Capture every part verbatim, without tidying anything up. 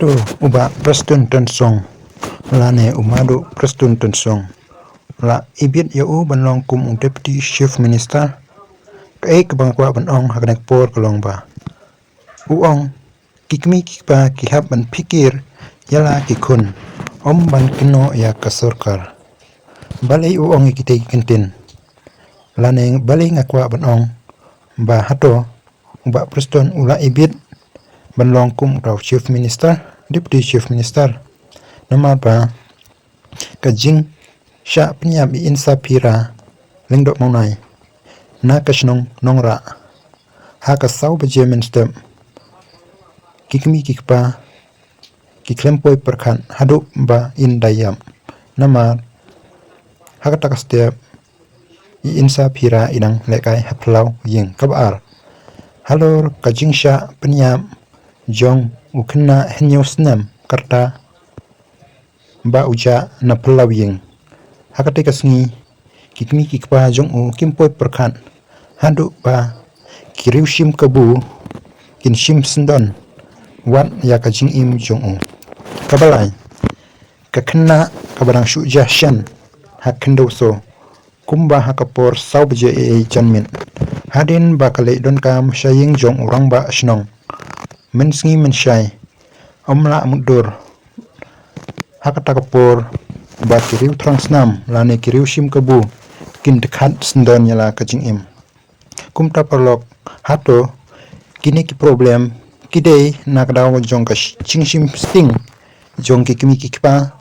U Bah Prestone Tynsong, lane u Madu Prestone Tynsong, la ibit ïa u ban long kum u Deputy Chief Minister. Kaei kaba nga kwah ban ong ha kane ka por ka long ba u ong ki kmie ki kpa ki hap ban phikir ïa la ki khun, ym ban kynnoh ïa ka sorkar. Balei u ong ïa kitei ki kyntien? Lane balei nga kwah ban ong ba hato u Bah Prestone u la ibit ban long kum uta u Chief Minister, Deputy Chief Minister? Namar ba ka jingshah pynïap i Insaphira Lyngdoh Mawnai na ka shnong Nongrah ha ka saw baje mynstep, ki kmie ki kpa ki khlem poi pyrkhat haduh ba in da ïap. Namar ha kata ka step i Insaphira i dang lehkai ha phyllaw ïing. Kaba ar, halor ka jingshah pynïap jong u khynnah hynñiew snem ka rta ba u jah na phyllaw ïing. Ha katei ka sngi ki kmie ki kpa jong u kim poi pyrkhat haduh ba ki riew shim kabu kin shim syndon wat ïa ka jingim jong u. Kaba lai, ka khynnah kaba dang shu jah shen ha khyndew soo, kumba ha ka por saw baje eiei janmiet, hadien ba ka leit donkam sha ïing jong u rangbah shnong mynsngi mynshai, ym lah mutdur ha kata ka por ba ki riew thrang snam lane ki riew shim kabu kin dkhat syndon ïa la ka jingim. Kumta paralok, hato kine ki problem ki dei na ka daw jong ka sh-, jingshim sting jong ki kmie ki kpa,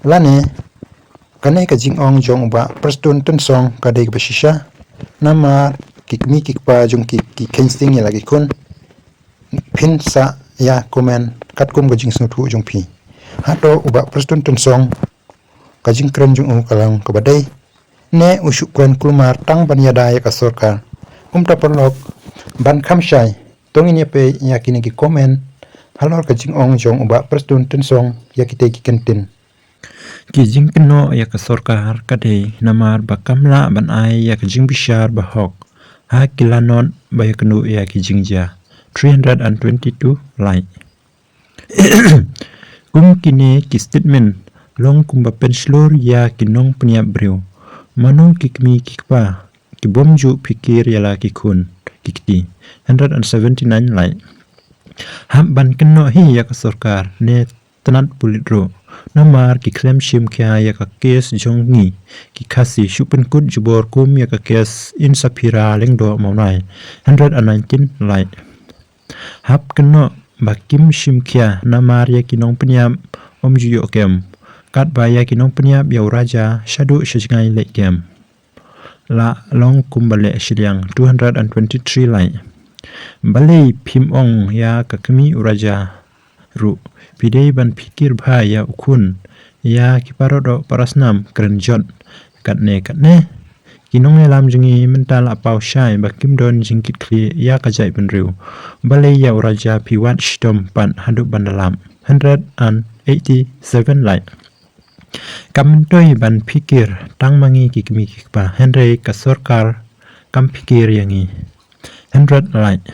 lane kane ka jingong jong u Bah Prestone Tynsong ka dei kaba shisha? Namar ki kmie ki kpa jong ki ki kheiñ sting ïa la ki khun. Phin sa ïa comment katkum ka jingsngewthuh jong phi. Hato u Bah Prestone Tynsong ka jingkren jong u ka long kaba dei, ne u shu kren kulmar tang ban ïada ïa ka sorkar? Kumta paralok, ban kham shai, to ngin ïa peit ïa kine ki comment halor ka jingong jong u Bah Prestone Tynsong ïa kitei ki kyntien. Ki jingkynnoh ïa ka sorkar ka dei namar ba kam lah ban ai ïa ka jingbishar ba hok ha ki lanot ba ïakynduh ïa ki jingjia. Three hundred and twenty-two like. Kum kine ki statement long kumba pynshlur ïa ki nongpynïap briew. Mano ki kmie ki kpa ki bym ju phikir ïa la ki khun ki kti? Hundred and seventy-nine like. Hap ban kynnoh hi ïa ka sorkar ne tnat pulit ruh, namar ki khlem shim khia ïa ka kes jong ngi ki Khasi, shu pynkut jubor kum ïa ka kes Insaphira Lyngdoh Mawnai. Hundred and nineteen like. Hap kynnoh ba kim shim khia namar ïa ki nongpynïap ym ju ïoh kem, katba ïa ki nongpynïap ïa u Raja shaduh sha jngai leh kem. La long kumba leh shiliang. Two hundred and twenty-three like. Balei phim ong ïa ka kmie u Raja ruh? Phi dei ban phikir bha ïa u khun, ïa ki paradoh parasnam kren jot katne katne. Ki nongïalam jong ngi mynta la paw shai ba kim don jingkitkhlieh ïa ka jaitbynriew. Balei ïa u Raja phi wad shitom pat haduh ban da lap? Hundred and eighty-seven like. Kam myntoi ban phikir tang ma ngi ki kmie ki kpa, hynrei ka sorkar kam phikir ïa ngi. Hundred like.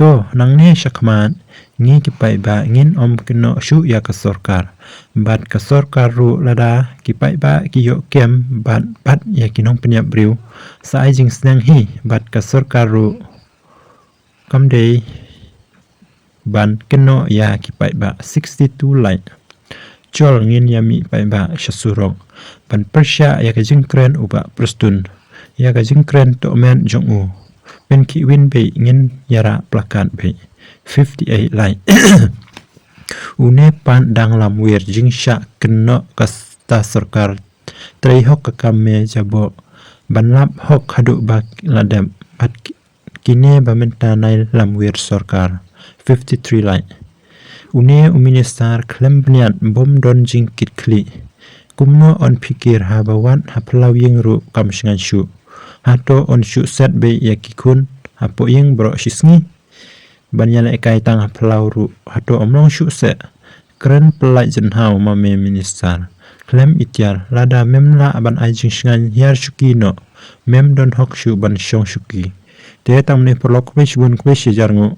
To nangne shakhmat ngi ki paidbah ngin ym kynnoh shuh ïa ka sorkar. Bad ka sorkar ruh lada ki paidbah ki ïoh kem bad bat ïa ki nongpynïap briew, sa ai jingsneng hi bad ka sorkar ruh kam dei ban kynnoh ïa ki paidbah. Sixty-two like. Chol ngin ïa mih paidbah sha surok ban pyrshah ïa ka jingkren u Bah Prestone, ïa ka jingkren tohmet jong u. Pynkhih win beit, ngin ïa rah plakat beit. Fifty-eight like. Une pat dang lamwir jingshah kynnoh ka sta sorkar. Trei hok ka kam me jaboh ban lap hok haduh ba la dep bad kine ba mynta nai lamwir sorkar. Fifty-three like. Une u minister khlem bniat, bym don jingkitkhlieh. Kumno yn phikir haba wat ha phyllaw ïing ruh kam shngaiñ shuh? Hato yn shu set beit ïa ki khun hapoh ïing baroh shisngi? Ban ïalehkai tang ha phyllaw ruh hato ym long shuh seh? Kren pyllait jynhaw ma me minister. Khlem itiar, lada mem lah ban ai jingshngaiñ hiar shuki noh, mem don hok shuh ban shong shuki. Te tang mynne paralok, khublei shibun, khublei shihajar nguh.